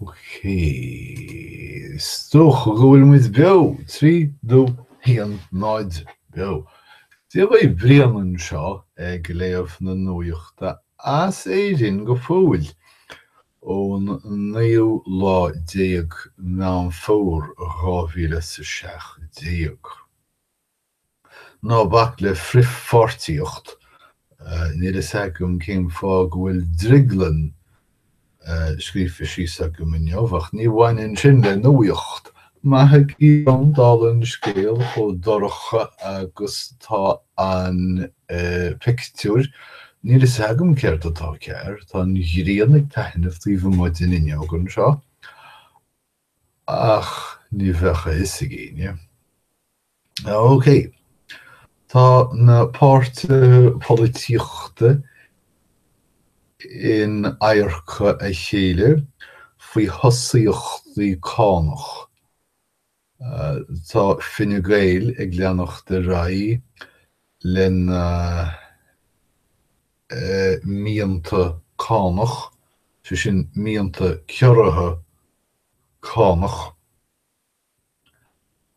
Ok. Is dócha go bhfuil muid beo! 3, 2, 1, 0, beo. Dia dhaoibh, Brian anseo ag léamh na nuachta as Éirinn go fóill ón naoú lá déag Meán Fómhair 2017. Ná bac le frithpháirtíocht, níl fhios agam cén fáth go bhfuil drioglann scríofa síos agam inniu, ach ní bhaineann sin le nuaíocht. Maith a Chiaráin, dála an scéil, chomh dorcha agus tá an pictiúr, níl fhios agam céard atá cearr, tá an ghrian ag taitneamh taobh amuigh den fhuinneog anseo, ach ní bheadh a fhios ag éinne. Ok. Tá na páirtithe polaitíochta in adharca a chéile faoi thosaíochtaí cánach. Tá Fine Gael ag leanacht ar aghaidh lena mianta cánach, sé sin mianta ciorraithe cánach.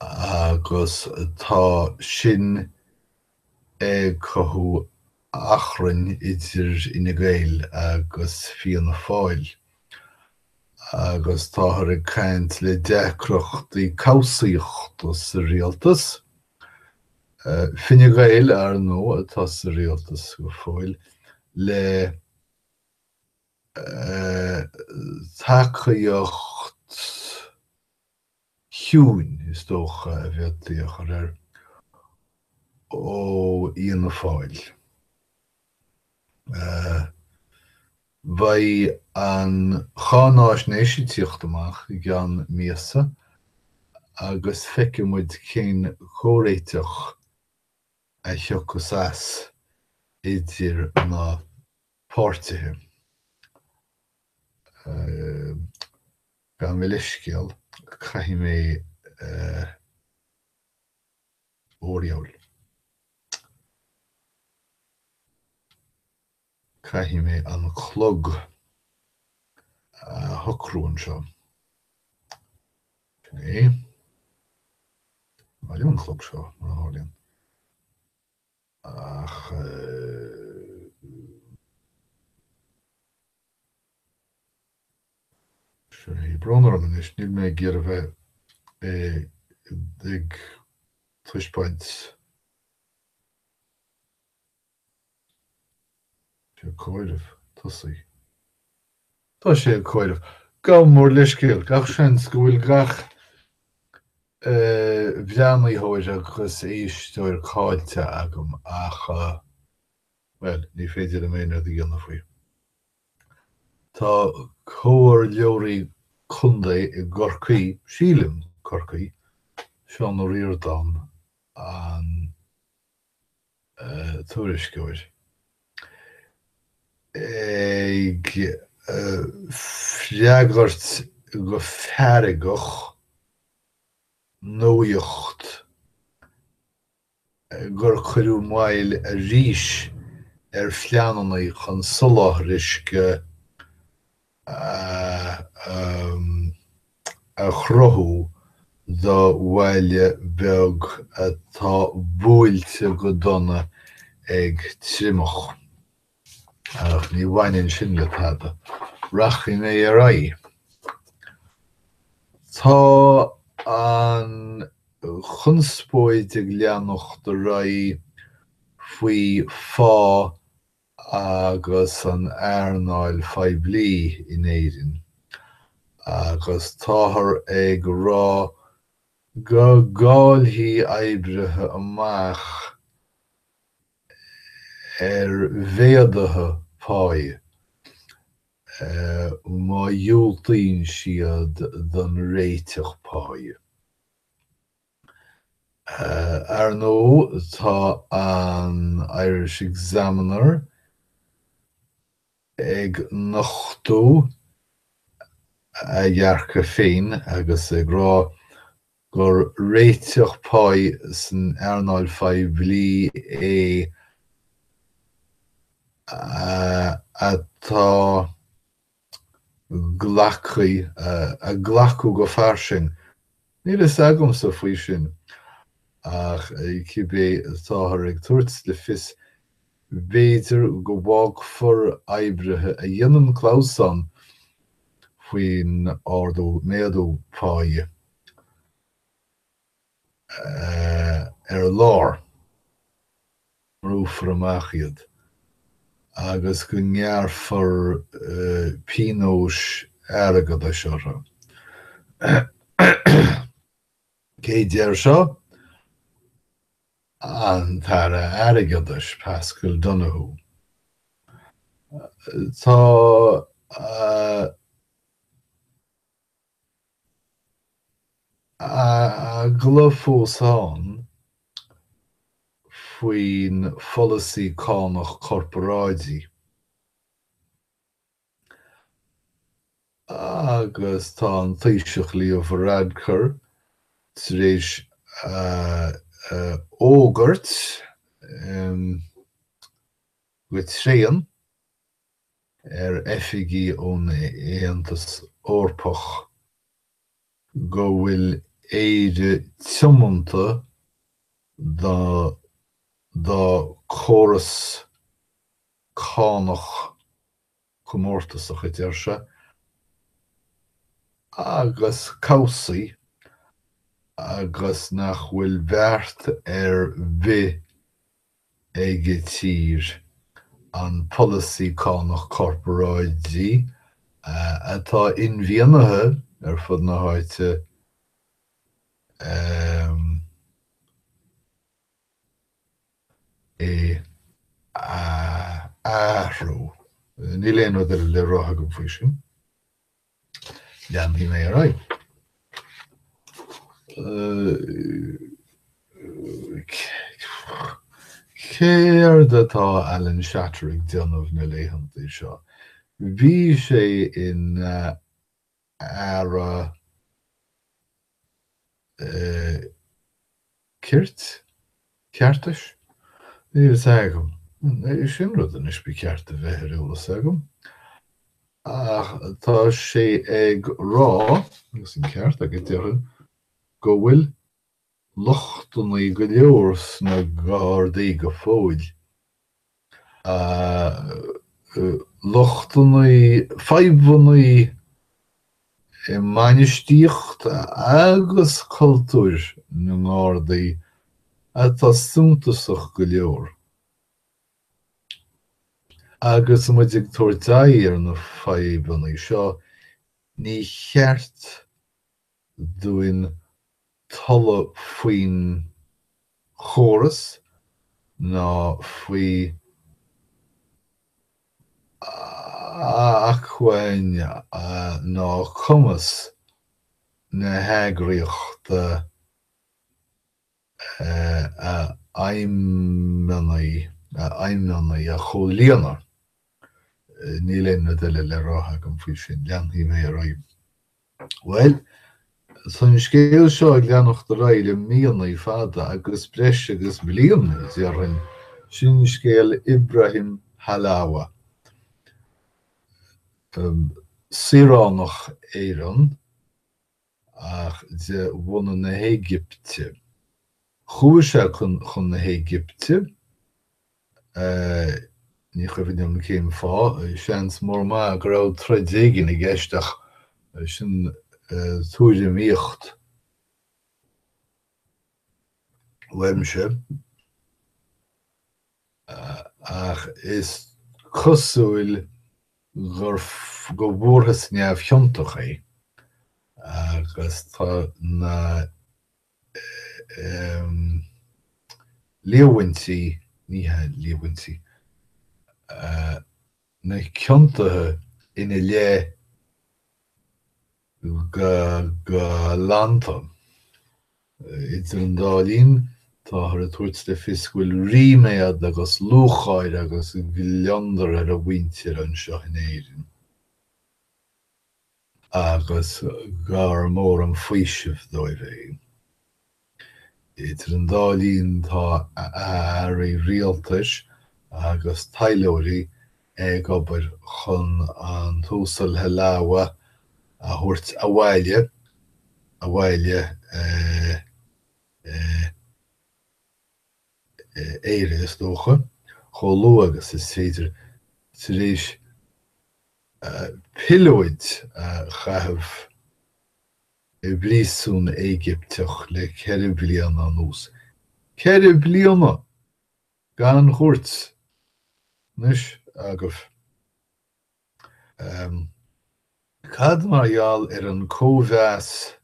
agus tá sin ag cothú achrainn idir Fhine Gael agus Fianna Fáil, agus táthar ag caint le deacrachtaí cobhsaíochta sa rialtas, Fine Gael, ar ndóigh, atá sa rialtas go fóill, le tacaíocht chiúin, is dócha, a bhféadfaí a chur air, ó Fhianna Fáil. Beidh an cháináisnéis ag tíocht amach i gceann míosa agus feicfidh muid cén comhréiteach a thiocfas as idir na páirtithe. Gabh mo leithscéal, caithfidh mé ó a dhiabhail. Caithfidh mé an clog a shocrú anseo. Sin é. Maith liom an clog seo, mar a tharlaíonn. Ach. Sea, brón orm anois, níl mé ag iarraidh bheith ag taispeáint sé ag comhaireamh, tosaigh. Tá sé ag comhaireamh. Gabh mo leithscéal, gach seans go bhfuil gach breathnaitheoir agus éisteoir caillte agam ach, bhuel, ní féidir liom aon rud a dhéanamh faoi. Tá comhairleoirí contae i gCorcaigh, sílim, Corcaigh, Seán Ó Ríordáin an tuairisceoir, ag freagairt go feargach nuaíocht gur cuireadh moill arís ar phleananna chun soláthar uisce a chruthú do bhaile beag atá buailte go dona ag triomach. Ach ní bhaineann sin le tada. Rachaidh mé ar aghaidh. Tá an chonspóid ag leanacht ar aghaidh faoi phá agus an earnáil phoiblí in Éirinn agus táthar ag rá go gcaillfidh oibrithe amach ar mhéaduithe páí má dhiúltaíonn siad don réiteach páí. Ar ndóigh, tá an Irish Examiner ag nochtadh a dhearcadh féin agus ag rá gur réiteach páí san earnáil phoiblí é atá. Glacadh, a glacadh go fairsing. Níl a fhios agamsa faoi sin, ach cibé, táthar ag tabhairt le fios b'fhéidir go bhfágfar oibrithe a dhéanann clamhsán faoin ardú, méadú páí ar lár. Brúfar amach iad agus go ngearrfar pionóis airgeadais orthu. Cé deir seo? An tAire Airgeadais, Paschal Donohoe. Tá Eagla fós ann faoin pholasaí cánach corparáidí agus tá an Taoiseach Leo Varadkar tar éis fhógairt go tréan ar oifigigh ón Aontas Eorpach go bhfuil Éire tiomanta dá córas cánach comórtasach, a deir sé, agus cobhsaí agus nach bhfuil beart ar bith ag an tír an polasaí cánach corparáidí atá inmhianaithe ar fud na háite a athrú. Níl aon rud eile le rá agam faoi sin. Leanfaidh mé ar aghaidh. Céard atá Alan Shatter ag déanamh na laethanta seo? Bhí sé ina Aire Cirt? Ceartais? Níl a fhios agam. Sin rud anois ba cheart a bheith ar eolas agam. Ach tá sé ag rá, agus an ceart aige déarfainn, go bhfuil lochtanna go leor sna Gardaí go fóill. Lochtanna, fadhbanna i mbainistíocht agus cultúr na nGardaí atá suntasach go leor. Agus muid ag tabhairt aghaidh ar na fadhbanna seo, ní cheart dúinn tolladh faoin chóras ná faoi acmhainn ná cumas na heagraíochta a fheidhmeanna a chomhlíonadh. Níl aon rud eile le rá agam faoi sin. Leanfaidh mé ar aghaidh. Bhuel, tá an scéal seo ag leanacht ar aghaidh le míonna fada agus breis agus bliain, déarfainn. Sin scéal Ibrahim Halawa, saoránach Éireann ach de bhunadh na hÉigipte. Chuaigh sé chun na hÉigipte. Ní cuimhin liom cén fáth. Seans mór maith go raibh troid éigin i gceist ach sin tuairimíocht uaimse. Ach is cosúil gur go bhfuarthas neamhchiontach é agus tá na líomhaintí, ní hea líomhaintí, na ciontuithe ina leith go galánta. Idir an dá linn, táthar ag tabhairt le fios go bhfuil ríméad agus lúcháir agus gliondar ar a mhuintir anseo in Éirinn. agus gur mór an faoiseamh dóibh é. Idir an dá linn tá airí rialtais agus taidhleoirí Ag obair chun an tUasal Halawa a thabhairt abhaile, abhaile Éire is dócha, chomh luath agus is féidir, tar éis pileoid a chaitheamh i bpríosún Éigipteach le 4 bliana anuas. 4 bliana! Gan chúirt anois agaibh. Cad mar gheall ar an cóimheas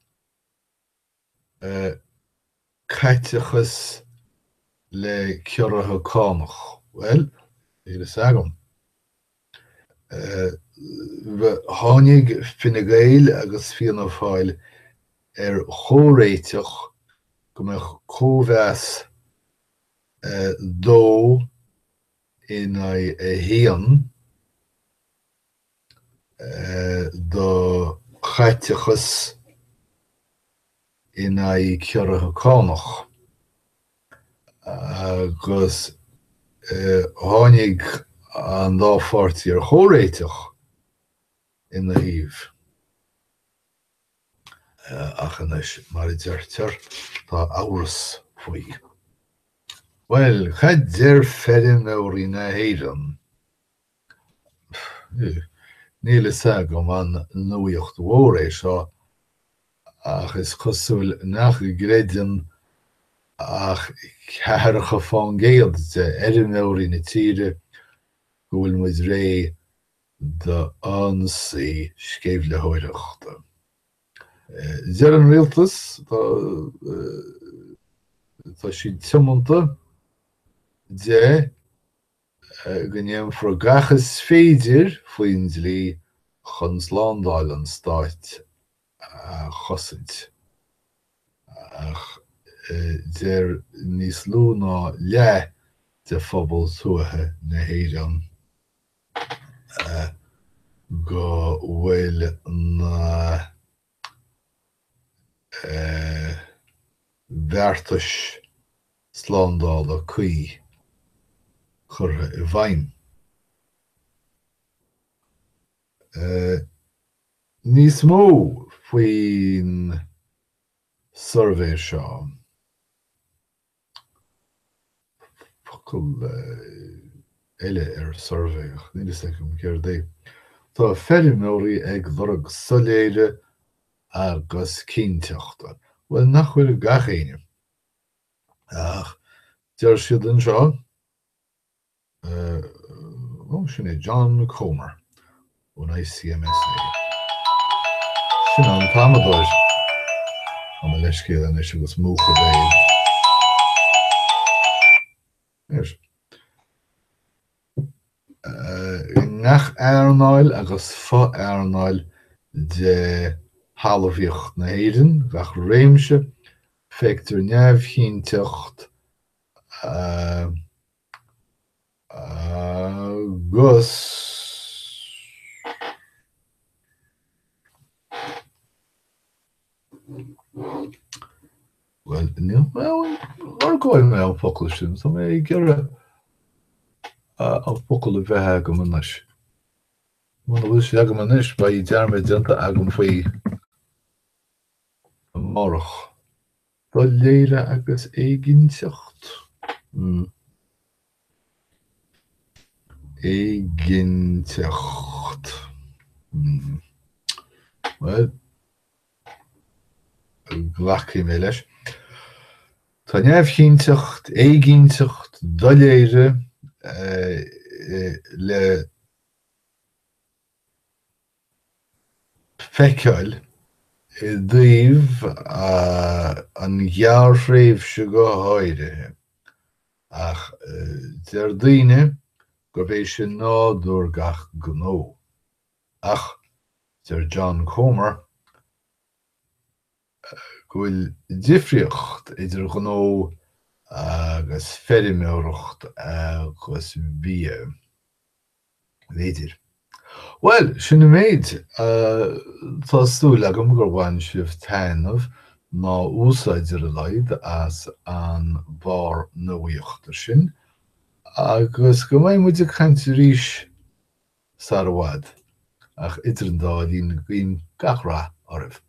caiteachas le ciorruithe cánach? Bhuel, níl fhios agam. Tháinig Fine Gael agus Fianna Fáil ar chomhréiteach go mbeadh cóimheas 2 in aghaidh 1 do chaiteachas in aghaidh ciorruithe cánach agus tháinig an dá pháirtí ar chomhréiteach ina thaobh. Ach anois, mar a deirtear, tá amhras faoi. Bhuel, cad deir feirmeoirí na hÉireann? Níl fhios agam an nuaíocht mhór é seo, ach is cosúil nach gcreideann ach ceathracha fán gcéad de fheirmeoirí na tíre go bhfuil muid réidh d'ionsaí sceimhlitheoireachta. Deir an rialtas, tá siad tiomanta de go ndéanfar gach is féidir faoin dlí chun slándáil an stáit a chosaint. Ach deir níos lú ná leath de phobal tuaithe na hÉireann go bhfuil na beartais slándála cuí curtha i bhfeidhm. Níos mó faoin suirbhé seo. Focal eile ar suirbhé, ach níl fhios agam céard é. Tá feirmeoirí ag lorg soiléire agus cinnteachta. Bhuel, nach bhfuil gach éinne? Ach deir siad anseo. Ó, sin é John Comer ón ICMSA. Sin an t-amadóir. Tá mo leithscéal anois agus múchadh é. Anois. I ngach earnáil agus fo-earnáil de thalmhaíocht na hÉireann, gach réimse, feictear neamhchinnteacht Agus bhuel, níl mé lorgóidh mé an focal sin, tá mé ag iarraidh an focal a bheith agam anois. Muna bhfuil sé agam anois, beidh dearmad déanta agam faoi amárach. Doiléire agus éiginnteacht? Éiginnteacht. Bhuel, glacfaidh mé leis. Tá neamhchinnteacht, éiginnteacht, doiléire le feiceáil i dtaobh an ghearrthréimhse go háirithe, ach deir daoine gurb é sin nádúr gach gnó. Ach deir John Comer go bhfuil difríocht idir gnó agus feirmeoireacht agus bia. B'fhéidir. Bhuel, sin an méid. Tá súil agam gur bhain sibh taitneamh, ná úsáid ar a laghad, as an barr nuaíochta sin, agus go mbeidh muid ag caint arís. sar i bhfad, ach idir an dá linn guím gach rath oraibh.